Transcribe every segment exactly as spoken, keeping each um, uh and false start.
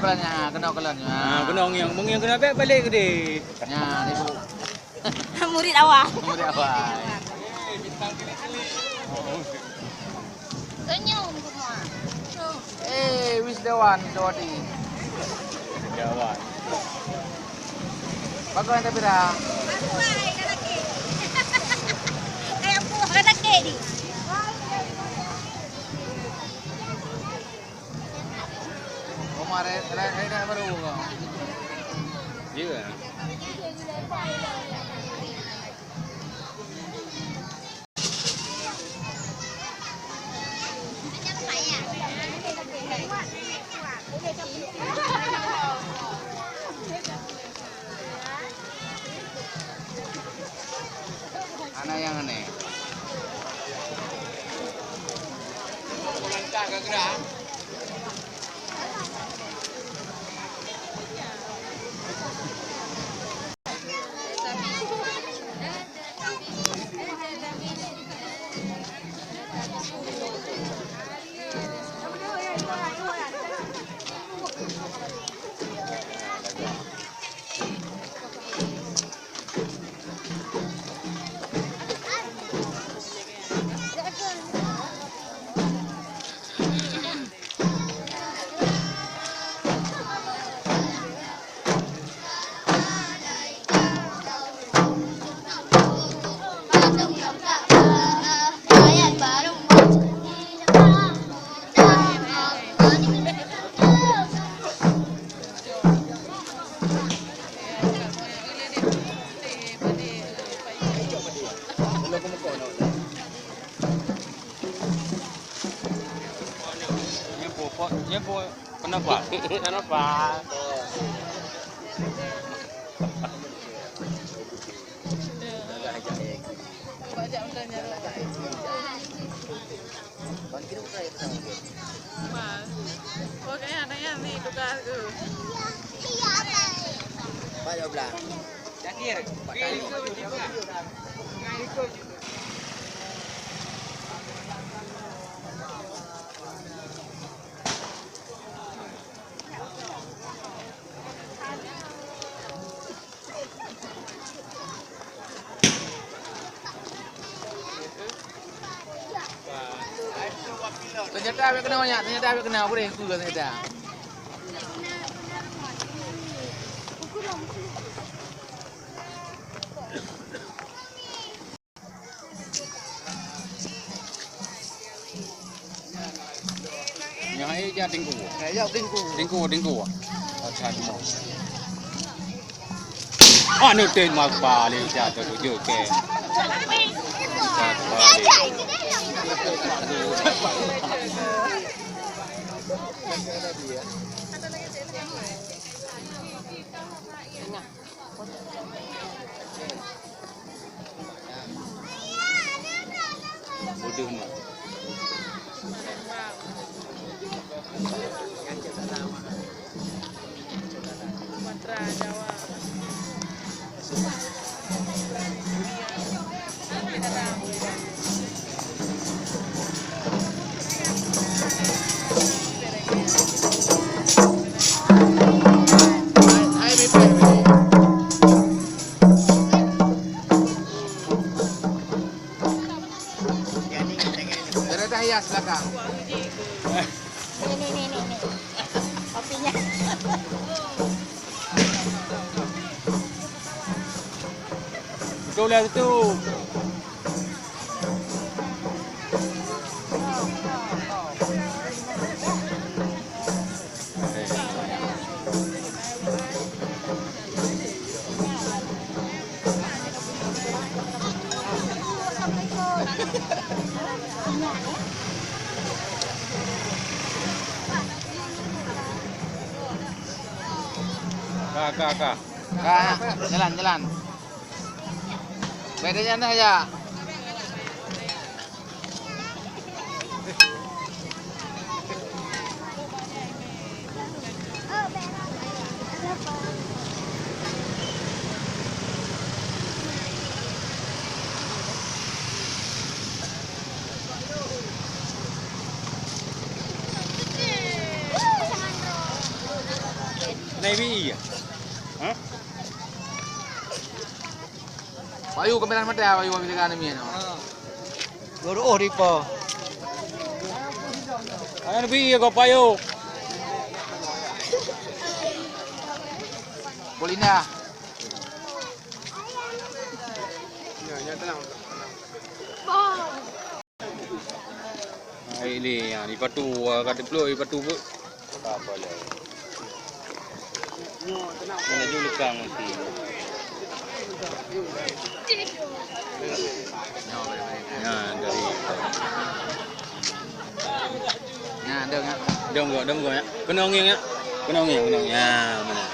Nyan, keunoe kalon nyan. Ha, keunoe ngieng. Meungieng keunoe bèk balek keudéh. Nyan, ibu. Murid awai. Murid awai. Senyum semua. Eh, wisudawan, wisudawati. Wisudawan. Bagus, tapi dah. Kayak buah lagi ni. Omar, eh, eh, eh, baru kau. Iya. Hana nyang aneh. Nyan po, po, nyan po, kenapa? Kenapa? Wah, pokoknya ada yang nih tukar tuh. Pak Joblang. Senjata awak kena banyak, senjata awak kena, boleh aku senjata. Nyang hai jak tingku. Hai jak tingku. Tingku, tingku. Acan mo. Anu teh mak balik jatuh tujuh ke. Jatuh balik. Bodoh ni. Sumatera, Jawa. Daerah hias belakang. Ni, ni, ni, ni, ni. Kopinya. Betul lah tu. Ka, ka, ka. Ka, jalan, jalan. Beda jana ya. Naibi iya. Hah? Bayu kamera mata, bayu bisa kan mi. Guru oh ripa. Ayo bi iya kau payu. Bolina. Ya, ya, tenang, tenang. Hai ni, ha, di patu, ha, ka teuplok di patu pun. Apa lé? Mana ju lekang mesti. Ya, dari. Nah, dong, ya. Dong gok, dong gok, ya. Kena angin, ya. Kena angin, kena angin. Ya, mana?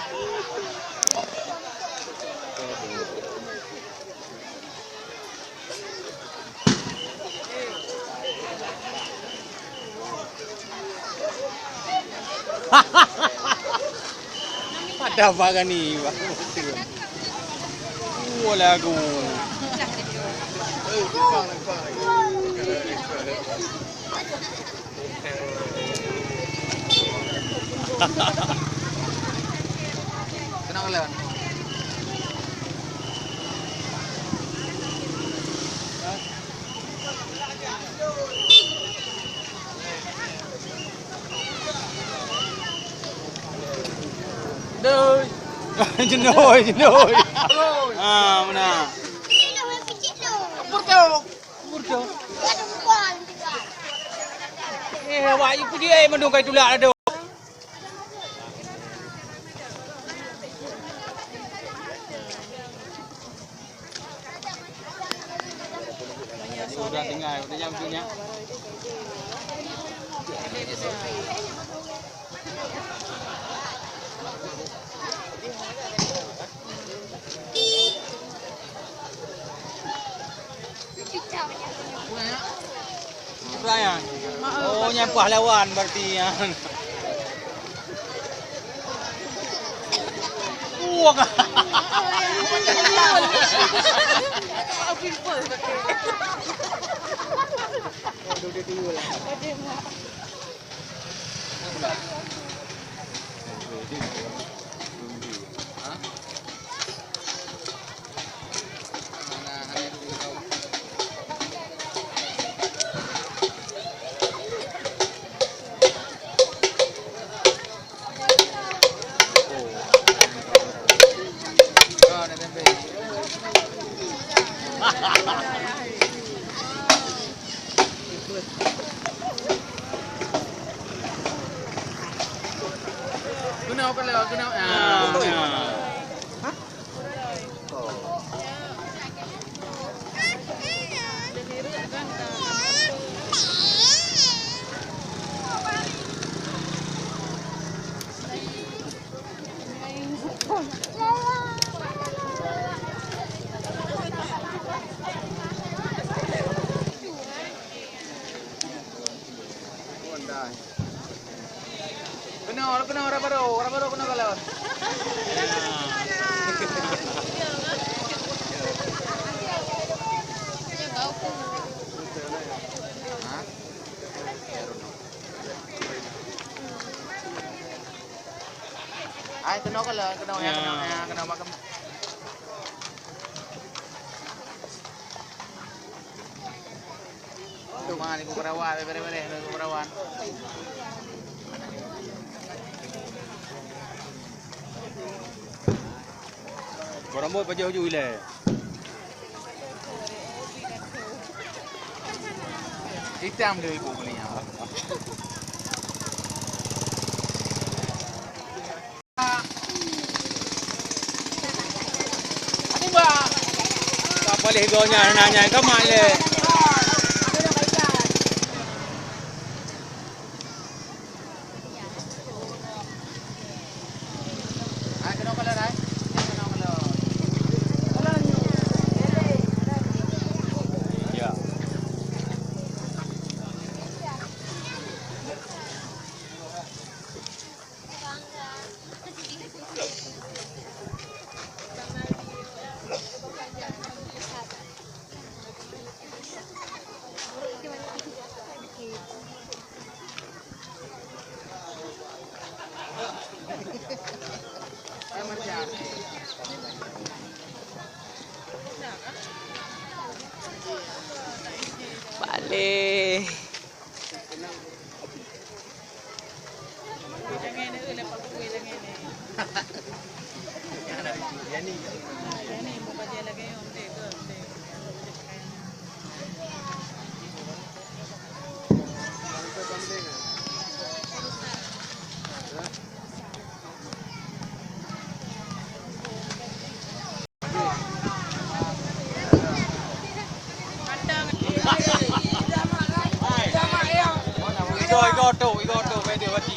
Ada apa kan ni, Bang? Wah, lagu. Kenapa lawan? Doi. Jenoi, jenoi. Ah, mana? Murdo. Murdo. Eh, awak ibu dia, eh, mandum kai tulak dah. Udah tinggal, udah jam tu nya. Sayang. Oh, nyan pahlawan berarti nyan. Wah. Keunoe, keunoe, keunoe. Ah, ya. Keunoe, keunoe, orang baru, orang baru keunoe kalon. Ha? Ai, keunoe kalon, keunoe, ya, keunoe, ya, keunoe makam. Teuma ni, ku perawan, bereh-bereh, ku perawan. Kau rambut pajoh ju ilèe. Itam dia ibu belinya. Ka paléh geuh nyan, na nyan ka mat lé. Ya. Baleh. Igo, igo tu, igo tu, media mati.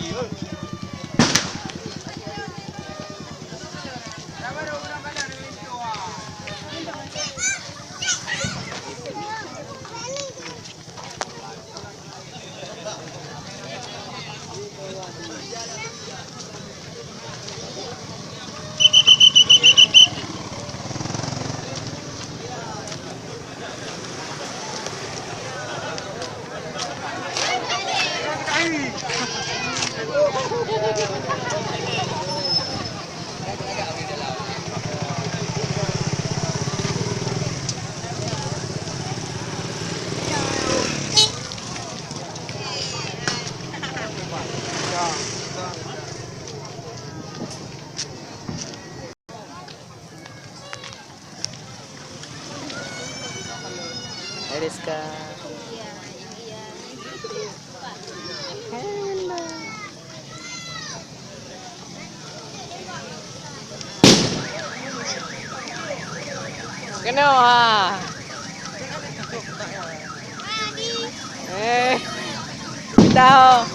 Hai, Rizka. Hello. Keunoe, ha. Eh, kita.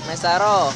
Mesaro.